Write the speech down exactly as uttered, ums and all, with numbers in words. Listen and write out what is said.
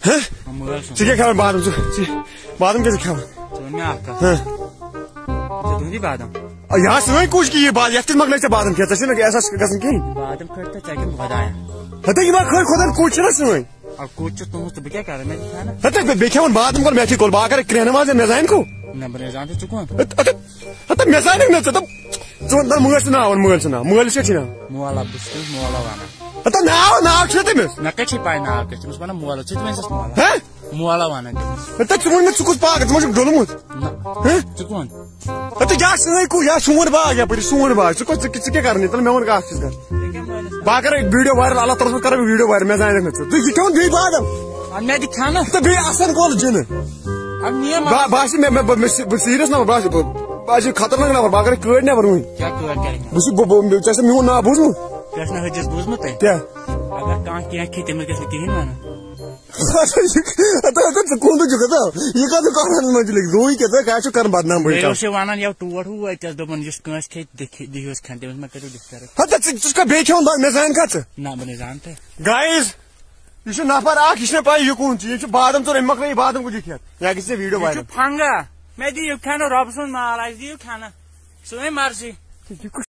ہہ؟ مٲلۍ سُنٛد۔ ژٕ کیٛاہ کھٮ۪وان بادام؟ ژٕ ژٕ بادام کیٛاہ ژٕ کھٮ۪وان؟ ژٕ وَن مےٚ اَکھ کَتھ۔ ہہ؟ ژےٚ تُہٕنٛدی بادام؟ آ، یہِ آسہٕ سٲنۍ کوٗج کہِ یہِ بادام، یَتھ کِتھ مۄکلٲے ژےٚ بادام کھٮ۪تھ؟ ژےٚ چھُنہٕ احساس گژھان کِہیٖنۍ۔ بادام کھٲلۍ تہٕ ژےٚ کِنہٕ خۄدایا؟ ہَتہٕ یِمَن کھٲلۍ خۄدایَن، کوٗج چھِنہ سٲنۍ۔ آ، کوٗج چھِ تُہٕنٛز تہٕ بہٕ کیٛاہ کَرٕ؟ مےٚ تہِ کھٮ۪نہ۔ ہَتہٕ بہٕ، بیٚیہِ کھٮ۪وان بادام گۄڈٕ، مےٚ تہِ کوٚر، بہٕ ہا کَرٕ کرٛٮ۪ہنہٕ منٛز، مےٚ زانہِ کھو۔ نہ، بہٕ نَے زانتھٕے ژٕ کُن۔ ہَتہٕ، ہَتہٕ، ہَتہٕ مےٚ زانَکھ نہ ژٕ، دَپ، ژٕ وَن، دَپ مٲلۍ سُنٛد ناو وَن، مٲلۍ سُنٛد ناو، مٲلِس کیٛاہ چھِ ناو؟ مولا، بہٕ چھُس تٔمِس مولا وَنان۔ ہَتہٕ ناو، ناو چھُنہ تٔمِس۔ مےٚ کَتہِ چھِ پَے ناو کیٛاہ چھِ تٔمِس وَنان؟ مولا، ژٕ تہِ ؤنۍ زَس مولا۔ ہہ؟ مولا وَنان تٔمِس۔ ہَتہٕ ژٕ وَن مےٚ، ژٕ کُس پاکَر، ژٕ ما چھُکھ ڈوٚلمُت؟ نہ۔ ہہ؟ ژٕ کُن۔ ہَتہٕ کیٛاہ چھُ نَے کُ-، یہِ چھُ سون باغ یَپٲرۍ، یہِ سون باغ، ژٕ کُس، ژٕ ژٕ کیٛاہ کَران ییٚتٮ۪ن؟ مےٚ وَن اَکھ چیٖز کَر۔ بہٕ ہا کَرٕ video viral، اللہ تعالیٰ سُنٛد کَرٕ بہٕ video viral، مےٚ زانَکھ نہٕ ژٕ۔ ژٕ یہِ کھٮ۪وان بیٚیہِ بادام۔ اَدٕ مےٚ تہِ کھٮ۪نہٕ۔ تہٕ بیٚیہِ اَصٕل کول جِنہٕ۔ اَدٕ نِیَم بہٕ، بہٕ آسہِ مےٚ، مےٚ، بہٕ، مےٚ، بہٕ serious نفر، بہٕ آسہِ، بہٕ، بہٕ آسہِ خطرناک نفر، بہٕ اگر کٲڑۍ نٮ۪بر وٕنۍ۔ کیٛاہ کٲڑۍ کَرِ؟ بہٕ چھُس، بہٕ، بہٕ، ژےٚ چھُنہ میون ناو بوٗزمُت؟ ژےٚ چھُنہ حدیث بوٗزمُتٕے؟ کیٛاہ؟ اگر کانٛہہ کینٛہہ کھیٚیہِ، تٔمِس گژھِ نہٕ کِہیٖنۍ وَنُن۔ ہتا، ہتا، ژٕ کوٗتاہ چھُکھ ہتا؟ یہِ کَتھ چھُکھ کَران منٛز لیکھ؟ دوٗے کیٛاہ ژٕ کیٛاہ چھُکھ کَران بدنام بٔلۍ بیٚیہِ کَران؟ اوس یہِ وَنان، یَوٕ ٹوٹھ ہُہ وٲتۍ تَس دوٚپُن، یُس کٲنٛسہِ کھیٚیہِ، دِ-، دِیہوس کھٮ۪ن، تٔمِس ما کٔرِو disturb۔ ہتا، ژٕ، ژٕ چھُکھا بیٚیہِ کھٮ۪وان بَتہٕ؟ مےٚ زانہِ کھا ژٕ؟ نہ، بہٕ نَے زانہٕ تہٕ۔ Guys، یہِ چھُ نفر اکھ، یہِ چھُنہٕ پَے یہِ کُن چھُ، یہِ چھُ بادام ژور، أمۍ مۄکلٲے یہِ بادام کُجہِ کھٮ۪تھ۔ یا گژھِ ژےٚ video یہِ چھُ viral۔ پھنگا۔ مےٚ دِ یہِ کھٮ۪نہٕ رۄبہٕ سُنٛد مال، اَسہِ دِ یہِ کھٮ۪نہٕ۔ سٲنۍ مرضی۔ یہِ کُس